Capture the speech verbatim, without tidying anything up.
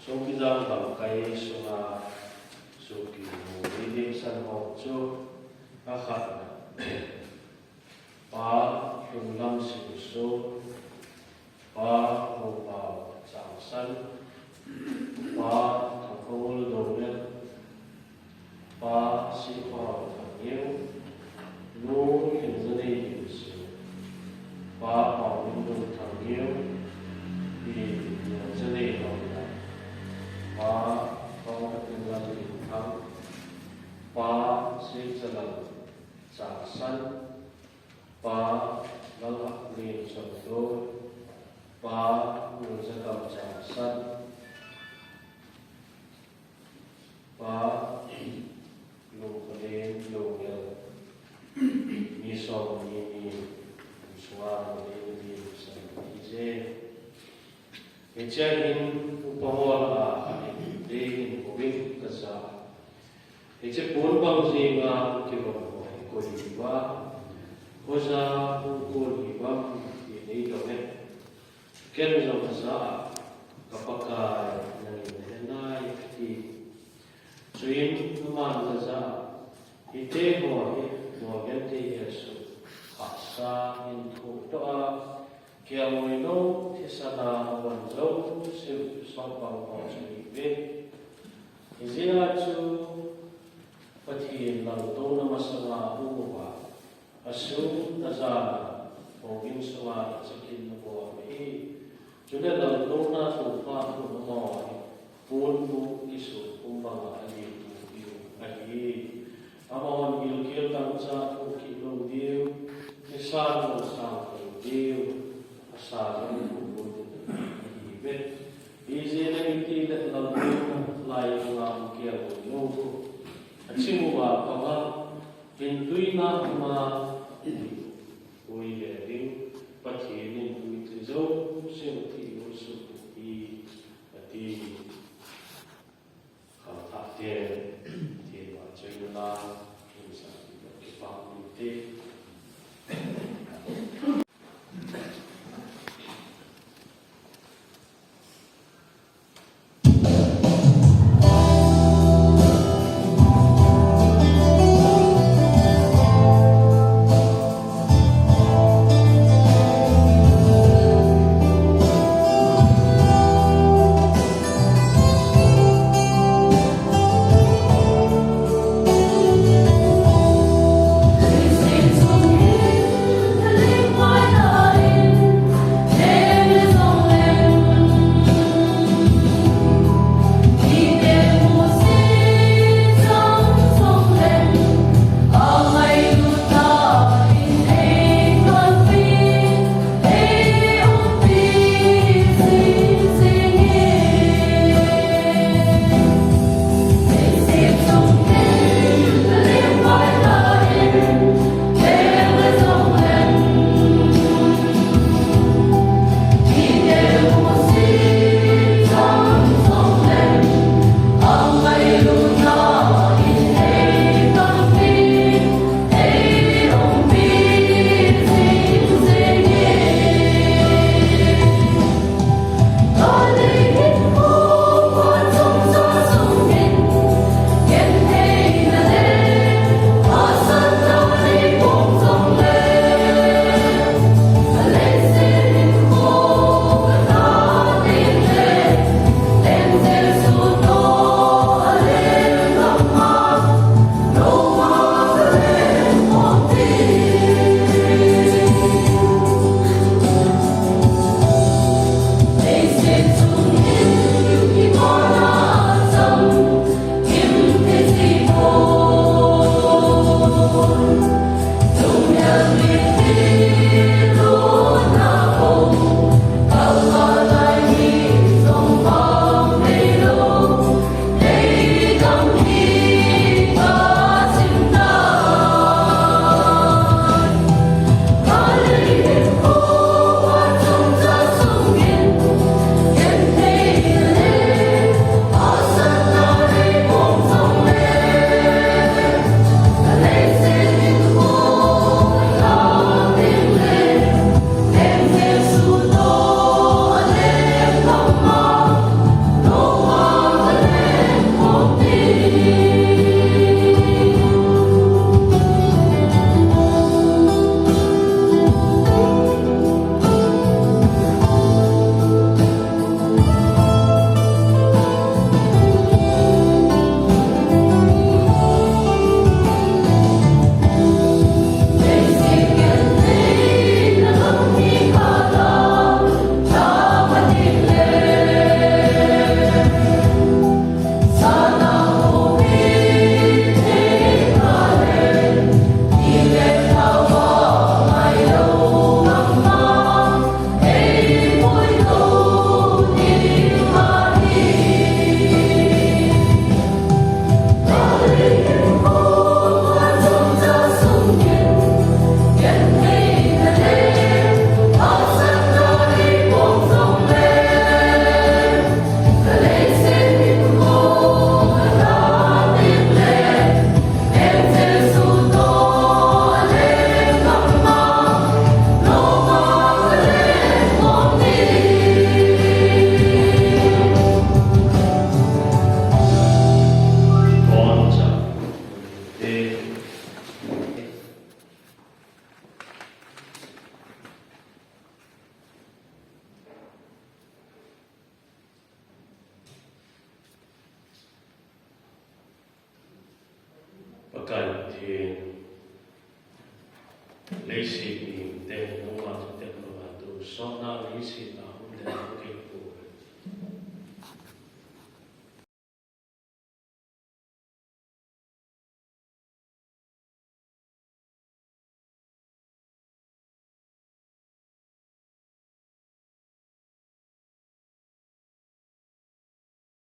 Songpijang lamkai sunga sopi mu ni ding san ho chu, akhatna, Pa Lunglam Singson, Pa Mopao Changsan, Pa Thangkhongol Doungel, Pa Sihkhonghao Thangngeo, Nu Lhingzanei Limsing, Pa Paominlun Thangngeo, Pi Lhingzanei Lhomlai, Pa Thongkhatinlal Limthang, Pa Seichalam Changsan, Pa Lalhaklen Chongloi, Pa Nunjakam Changsan, Pa Lungkholen Doungel, mi som ni ni, sunga Lungkholen ni san ni je. Hichea hin upa ho lah a khat in deiyin houin kaja. Hiche pon bang jenga kigon ho hi koi hiuva, hoiya hung kon hiuvam ti neidong e. Ken jong kajah a, ka Pakai, nangin nahe nai kati. Chuin aman kajah a, hite ho hi, Morgan thei hesoh, hahsa in thoh toh a, kelngoi nou thisan a avan jouse sot bang ho chu ahiuve. Hijeh a chu Pathen laltouna masanga aum uva, asung ajan a, houin sunga achakin abol ahi. Chule laltouna Toupa thu amaho hi ponbuh kisun pum banga alhingpu diu ahi. Amahon gilkel dangchah thoh kit lou diu, nisan jong sang thei diu, asa jong phunphun ding ahiuve. Ijeh inem itile laltouna lai langa um kelngoi lou khu, aching uva panga, hintuina hima, koi le ding, Pathen in tui thil jouse ati lou suh hi, ati. Khangthah te, Pathen vahchoina la, in sa ti lo kipah um te. Leiset mite nunga chutet banga tu sotna leiset a